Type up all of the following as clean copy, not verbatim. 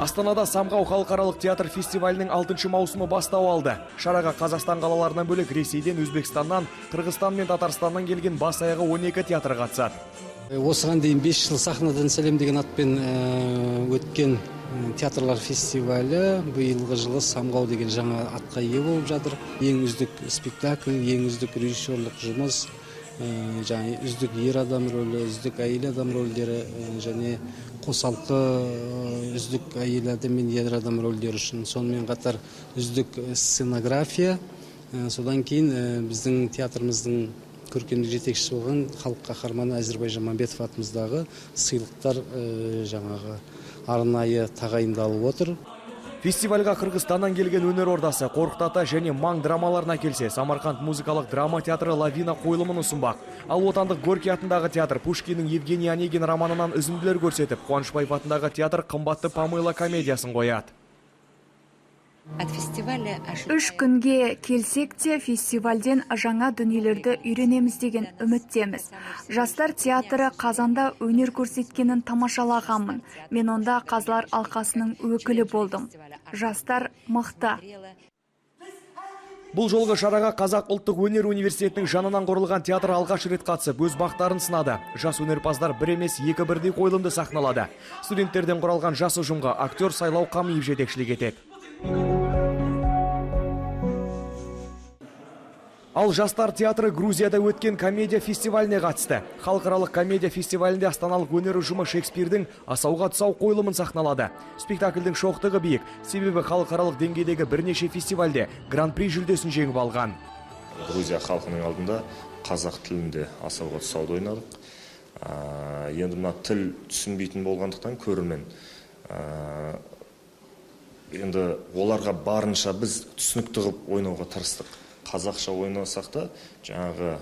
Астанада Самғау халықаралық театр фестивалінің 6 маусымы бастау алды. Шараға Қазақстан қалаларынан бөлек Ресейден, Өзбекстаннан, Қырғызстан мен Татарстаннан келген бас аяғы 12 театр қатысады. Осыған дейін 5 жыл сахнадан сәлем деген атпен өткен театрлар фестивалі биылғы жылы Самғау деген жаңа атқа ие болып жатыр. Ең үздік спектакль, ең үздік режиссерлық жұмыс, және үздік ер адам рөлі, үздік әйел адам рөлдері, және қосалқы үздік әйел адам мен ер адам рөлдері үшін, сонымен қатар үздік сценография, содан кейін біздің театрымыздың көркемдік жетекшісі болған халық қаһарманы Әзірбайжан Мамбетов атымыздағы сыйлықтар жаңағы арнайы тағайындалып отыр. Фестивальға Қырғызстаннан келген өнер ордасы Қорқыт ата және Маң драмаларын әкелсе, Самарқанд музыкалық драма театры Лавина қойылымын ұсынбақ. Ал отандық Горький атындағы театр Пушкиннің Евгений Онегин романынан үзінділер көрсетіп, Қуанышбаев атындағы театр Қымбатты Памела комедиясын қояды. 3 күнге келсек те фестивальден жаңа дүниелерді үйренеміз деген үміттеміз. Жастар театры қазанда өнер көрсеткенін тамашалағанмын. Мен онда қазылар алқасының өкілі болдым. Жастар мықты. Бұл жолғы шараға Қазақ ұлттық өнер университетінің жанынан құрылған театр алғаш рет қатысып, өз бақтарын сынады. Жас өнерпаздар бір емес, екі бірдей қойылымды сахналады. Студенттерден құралған жас ұжымға актер Сайлау Қамиев жетекшілік етеді. Ал жастар театры Грузияда өткен комедия фестиваліне қатысты. Халықаралық комедия фестивалінде астаналық өнер ұжымы Шекспирдің Асауға тұсау қойылымын сахналады. Спектакльдің шоқтығы биік, себебі халықаралық деңгейдегі бірнеше фестивальде гран-при жүлдесін жеңіп алған. Грузия халқының алдында қазақ тілінде Асауға тұсауды ойнадық. Енді мына тіл түсінбейтін болғандықтан көрермен, енді оларға барынша біз түсінікті қылып ойнауға тырыстық. Қазақша ойнасақ та, жаңағы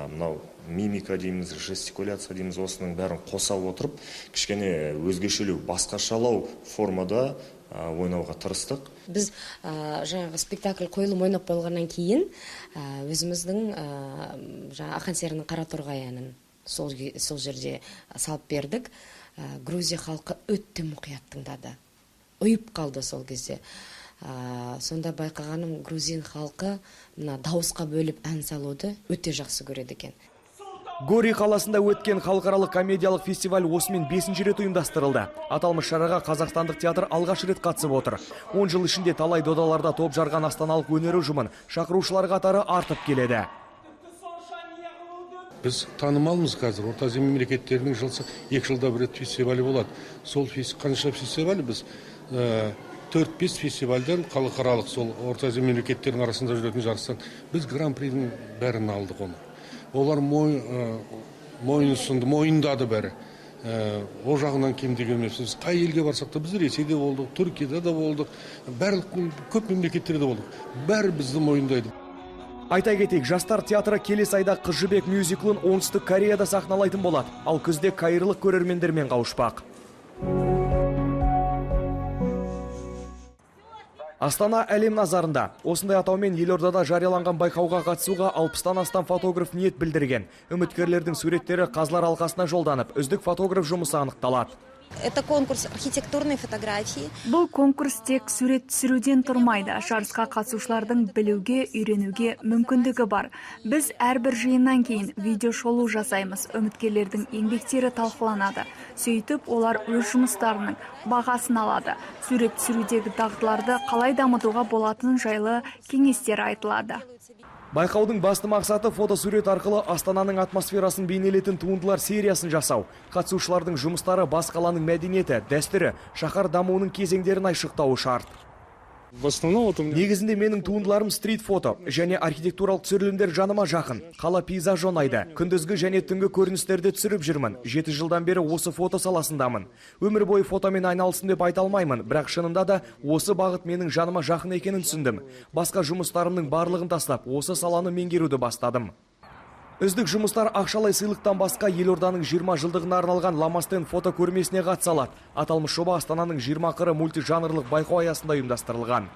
мынау мимика дейміз, жестикуляция дейміз, осының бәрін қоса отырып, кішкене өзгешелеу, басқашалау формада ойнауға тырыстық. Біз жаңағы спектакль қойылым ойнап болғаннан кейін өзіміздің жаңа Ақан серінің Қара торғай әнін сол жерде салып бердік. Грузия халқы өте мұқият тыңдады. Ұйып қалды сол кезде. Сонда байқағаным, грузин халқы мына дауысқа бөліп ән салуды өте жақсы көреді екен. Гори қаласында өткен халықаралық комедиялық фестиваль осымен 5-ші рет ұйымдастырылды. Аталмыш шараға қазақстандық театр алғаш рет қатысып отыр. 10 жыл ішінде талай додаларда топ жарған астаналық өнер ұжымын шақырушылар қатары артып келеді. Біз танымалмыз қазір. Орта Азия мемлекеттерінің 2 жылда бір рет фестивалі болады. Сол қанша фестиваль біз 4-5 фестивальден халықаралық сол Орта Азия мемлекеттерінің арасында жүретін жарыстан біз гран-придің бәрін алдық оны. Олар мойынсұнды, мойындады бәрі. О жағынан кем деген емес. Біз қай елге барсақ та, біз Ресейде болдық, Түркияда да болдық, барлық көп мемлекеттерде болдық. Бәрі бізді мойындайды. Айта кетейік, жастар театры келесі айда Қыз Жібек мюзиклін Оңтүстік Кореяда сахналайтын болады. Ал күзде каирлық көрермендермен қауышпақ. Астана әлем назарында. Осындай атаумен елордада жарияланған байқауға қатысуға 60-тан астам фотограф ниет білдірген. Үміткерлердің суреттері қазылар алқасына жолданып, үздік фотограф жұмысы анықталады. Это конкурс архитектурной фотографии. Бұл конкурс тек сурет түсіруден тұрмайды. Жарысқа қатысушылардың білуге, үйренуге мүмкіндігі бар. Біз әрбір жиыннан кейін видео шолу жасаймыз. Үміткерлердің еңбектері талқыланады. Сөйтіп, олар өз жұмыстарының бағасын алады. Сурет түсірудегі дағдыларды қалай дамытуға болатынын жайлы кеңестер айтылады. Байқаудың басты мақсаты фотосурет арқылы Астананың атмосферасын бейнелейтін туындылар сериясын жасау. Қатысушылардың жұмыстары бас қаланың мәдениеті, дәстүрі, шаһар дамуының кезеңдерін айшықтауы шарт. В основном вот у меня Негізінде менің туындыларым стрит фото және архитектуралық түсірілімдер жаныма жақын. Қала пейзажы ұнайды. Күндізгі және түнгі көріністерді түсіріп жүрмін. 7 жылдан бері осы фото саласындамын. Өмір бойы фотомен айналыстым деп айта алмаймын, бірақ шынында да осы бағыт менің жаныма жақын екенін түсіндім. Басқа жұмыстарымның барлығын тастап, осы саланы меңгеруді бастадым. Үздік жұмыстар ақшалай сыйлықтан басқа елорданың 20 жылдығына арналған Ламастен фото көрмесіне қатыса алады. Аталмыш жоба Астананың 20 қыры мультижанрлық байқау аясында ұйымдастырылған.